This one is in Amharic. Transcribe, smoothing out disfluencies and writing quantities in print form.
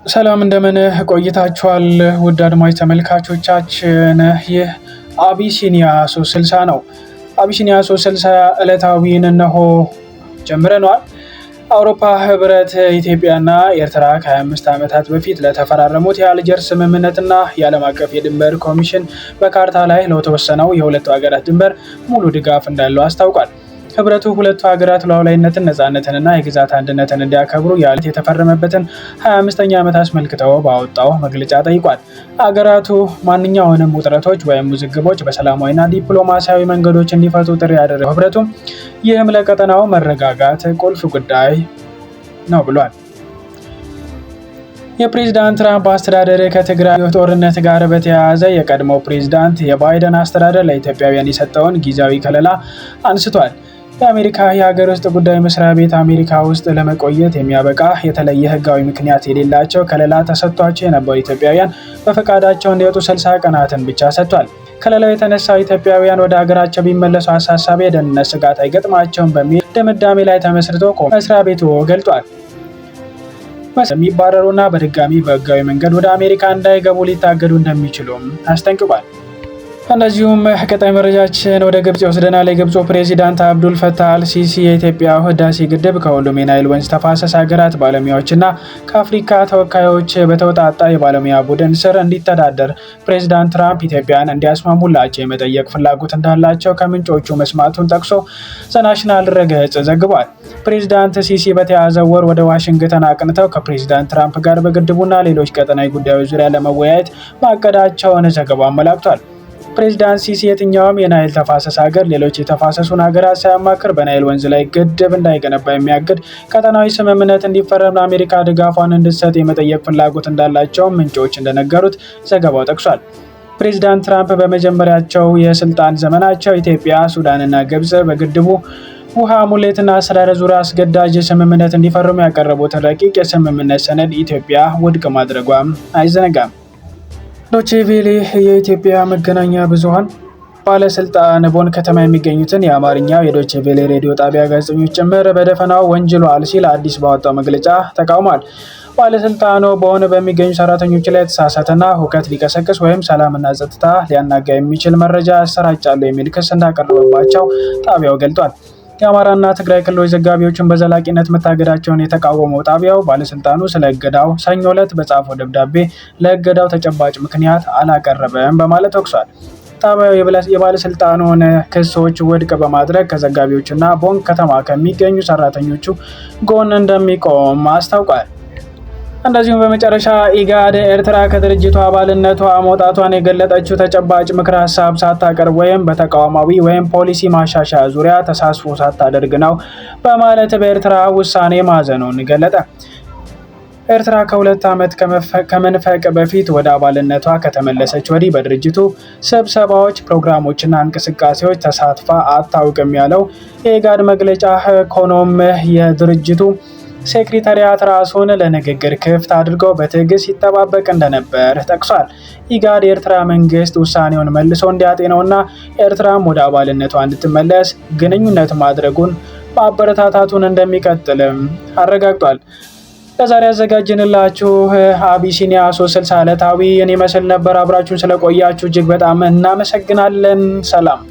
ሰላም፣ እንደምን ቆይታችኋል? ውድ አድማጭ ተመልካቾቻችን፣ ይህ አቢሲኒያ 360 ነው። አቢሲኒያ 360 ዕለታዊን እነሆ ጀምረነዋል። አውሮፓ ህብረት ኢትዮጵያና ኤርትራ ከ25 ዓመታት በፊት ለተፈራረሙት የአልጀርስ ስምምነትና የዓለም አቀፍ የድንበር ኮሚሽን በካርታ ላይ ለተወሰነው የሁለቱ ሀገራት ድንበር ሙሉ ድጋፍ እንዳለው አስታውቋል። ህብረቱ ሁለቱ ሀገራት ሉዓላዊነትን፣ ነፃነትንና የግዛት አንድነትን እንዲያከብሩ ያለት የተፈረመበትን 25ኛ ዓመት አስመልክተው ባወጣው መግለጫ ጠይቋል። ሀገራቱ ማንኛውንም ውጥረቶች ወይም ውዝግቦች በሰላማዊና ዲፕሎማሲያዊ መንገዶች እንዲፈቱ ጥሪ ያደረገው ህብረቱ ይህም ለቀጠናው መረጋጋት ቁልፍ ጉዳይ ነው ብሏል። የፕሬዝዳንት ትራምፕ አስተዳደር ከትግራይ ጦርነት ጋር በተያያዘ የቀድሞው ፕሬዝዳንት የባይደን አስተዳደር ለኢትዮጵያውያን የሰጠውን ጊዜያዊ ከለላ አንስቷል። የአሜሪካ የሀገር ውስጥ ጉዳይ መስሪያ ቤት አሜሪካ ውስጥ ለመቆየት የሚያበቃ የተለየ ሕጋዊ ምክንያት የሌላቸው ከለላ ተሰጥቷቸው የነበሩ ኢትዮጵያውያን በፈቃዳቸው እንዲወጡ 60 ቀናትን ብቻ ሰጥቷል። ከለላው የተነሳው ኢትዮጵያውያን ወደ ሀገራቸው ቢመለሱ አሳሳቢ የደህንነት ስጋት አይገጥማቸውም በሚል ድምዳሜ ላይ ተመስርቶ መስሪያ ቤቱ ገልጧል። የሚባረሩና በድጋሚ በህጋዊ መንገድ ወደ አሜሪካ እንዳይገቡ ሊታገዱ እንደሚችሉም አስጠንቅቋል። እንደዚሁም ቀጣይ መረጃችን ወደ ግብጽ ይወስደናል። የግብፁ ፕሬዚዳንት አብዱል ፈታህ አልሲሲ የኢትዮጵያ ህዳሴ ግድብ ከሁሉም የናይል ወንዝ ተፋሰስ ሀገራት ባለሙያዎችና ከአፍሪካ ተወካዮች በተውጣጣ የባለሙያ ቡድን ስር እንዲተዳደር ፕሬዚዳንት ትራምፕ ኢትዮጵያን እንዲያስማሙላቸው የመጠየቅ ፍላጎት እንዳላቸው ከምንጮቹ መስማቱን ጠቅሶ ዘ ናሽናል ድረገጽ ዘግቧል። ፕሬዚዳንት ሲሲ በተያዘው ወር ወደ ዋሽንግተን አቅንተው ከፕሬዚዳንት ትራምፕ ጋር በግድቡና ሌሎች ቀጠናዊ ጉዳዮች ዙሪያ ለመወያየት ማቀዳቸውን ዘገባው አመላክቷል። ፕሬዚዳንት ሲሲ የትኛውም የናይል ተፋሰስ ሀገር ሌሎች የተፋሰሱን ሀገራት ሳያማክር በናይል ወንዝ ላይ ግድብ እንዳይገነባ የሚያግድ ቀጠናዊ ስምምነት እንዲፈረም ለአሜሪካ ድጋፏን እንድትሰጥ የመጠየቅ ፍላጎት እንዳላቸው ምንጮች እንደነገሩት ዘገባው ጠቅሷል። ፕሬዚዳንት ትራምፕ በመጀመሪያቸው የስልጣን ዘመናቸው ኢትዮጵያ፣ ሱዳንና ግብጽ በግድቡ ውሃ ሙሌትና አስተዳደር ዙሪያ አስገዳጅ ስምምነት እንዲፈርሙ ያቀረቡትን ረቂቅ የስምምነት ሰነድ ኢትዮጵያ ውድቅ ማድረጓም አይዘነጋም። ዶቼ ቬሌ የኢትዮጵያ መገናኛ ብዙኃን ባለስልጣን ቦን ከተማ የሚገኙትን የአማርኛው የዶቼ ቬሌ ሬዲዮ ጣቢያ ጋዜጠኞች ጭምር በደፈናው ወንጅሏል ሲል አዲስ ባወጣው መግለጫ ተቃውሟል። ባለስልጣኑ ቦን በሚገኙ ሰራተኞች ላይ የተሳሳተና ሁከት ሊቀሰቅስ ወይም ሰላምና ጸጥታ ሊያናጋ የሚችል መረጃ ያሰራጫሉ የሚል ክስ እንዳቀረበባቸው ጣቢያው ገልጧል። የአማራና ትግራይ ክልሎች ዘጋቢዎችን በዘላቂነት መታገዳቸውን የተቃወመው ጣቢያው ባለስልጣኑ ስለ እገዳው ሰኞ ዕለት በጻፈው ደብዳቤ ለእገዳው ተጨባጭ ምክንያት አላቀረበም በማለት ወቅሷል። ጣቢያው የባለስልጣኑን ክሶች ውድቅ በማድረግ ከዘጋቢዎቹና ቦን ከተማ ከሚገኙ ሰራተኞቹ ጎን እንደሚቆም አስታውቋል። እንደዚሁም በመጨረሻ ኢጋድ ኤርትራ ከድርጅቱ አባልነቷ መውጣቷን የገለጠችው ተጨባጭ ምክረ ሀሳብ ሳታቀርብ ወይም በተቋማዊ ወይም ፖሊሲ ማሻሻያ ዙሪያ ተሳትፎ ሳታደርግ ነው በማለት በኤርትራ ውሳኔ ማዘኑን ገለጠ። ኤርትራ ከ2 ዓመት ከመንፈቅ በፊት ወደ አባልነቷ ከተመለሰች ወዲህ በድርጅቱ ስብሰባዎች፣ ፕሮግራሞችና እንቅስቃሴዎች ተሳትፋ አታውቅም ያለው የኢጋድ መግለጫ፣ ሆኖም የድርጅቱ ሴክሬታሪያት ራሱን ለንግግር ክፍት አድርገው በትዕግስት ሲጠባበቅ እንደነበር ጠቅሷል። ኢጋድ የኤርትራ መንግስት ውሳኔውን መልሶ እንዲያጤነውና ኤርትራም ወደ አባልነቷ እንድትመለስ ግንኙነት ማድረጉን ማበረታታቱን እንደሚቀጥልም አረጋግጧል። ለዛሬ ያዘጋጅንላችሁ አቢሲኒያ 360 ዕለታዊ ይህን ይመስል ነበር። አብራችሁን ስለቆያችሁ እጅግ በጣም እናመሰግናለን። ሰላም።